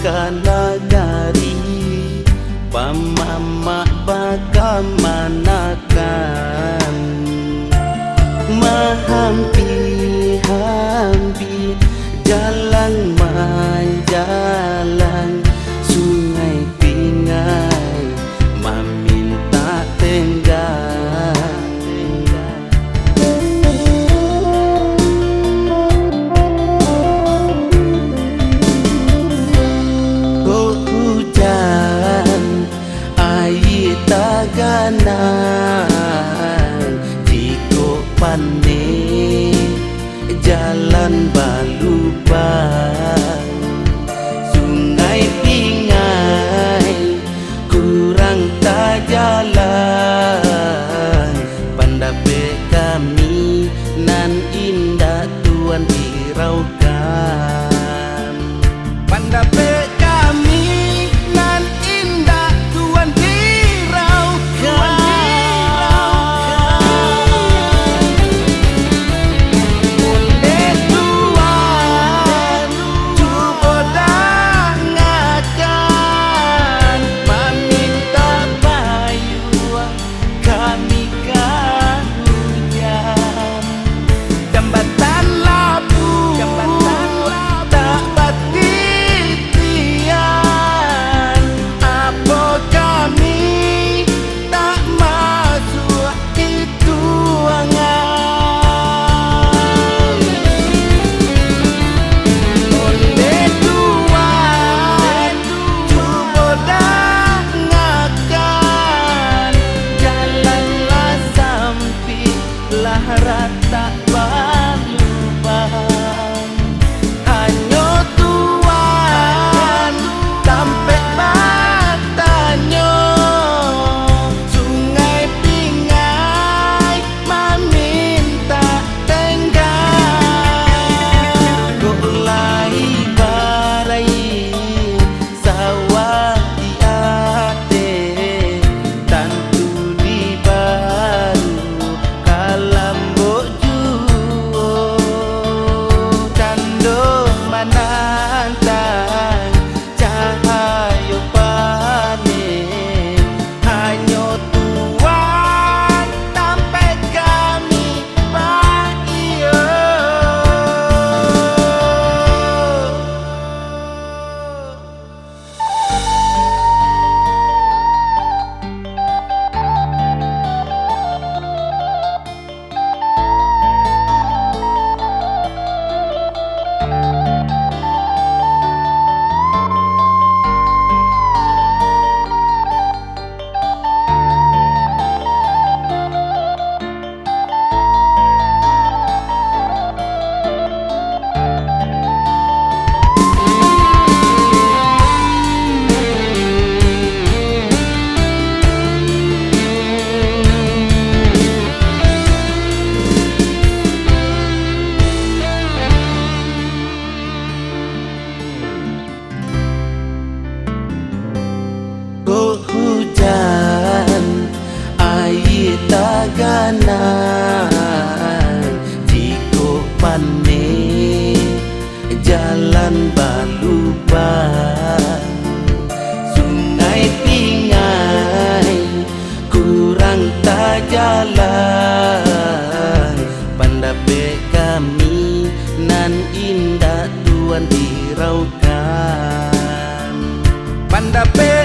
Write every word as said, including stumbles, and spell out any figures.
Ka nagari pamamak bakamanakan, mahampi-hampi jalang manjalang, Sungai Pingai mamintak tenggang. Kok hujan, aia taganang, jikok paneh, jalan balubang. Sungai Pingai kurang tajalang, pandapek kami nan indak Tuan hiraukan. Pandapek kami nan indak Tuan hiraukan. Ondeh Tuan, cubo dangakan, mamintak payuang kami ka hujan. Jambatan labuah tak batitian, apo kami tak masuak ituangan. Ondeh Tuan, cubo dangakan, jalan lah sampik, lah ratak balubang. Hanyo Tuan tampek batanyo, Sungai Pingai mamintak tenggang. Kok lai barai sawah di ateh, tantu di baru ka lambok juo. Cando manantang cahayo paneh, hanyo Tuan tampek kami payuang. Kok hujan, aia taganang, jikok paneh, jalan balubang. Sungai Pingai kurang tajalang, pandapek kami nan indak Tuan hiraukan. Pandapek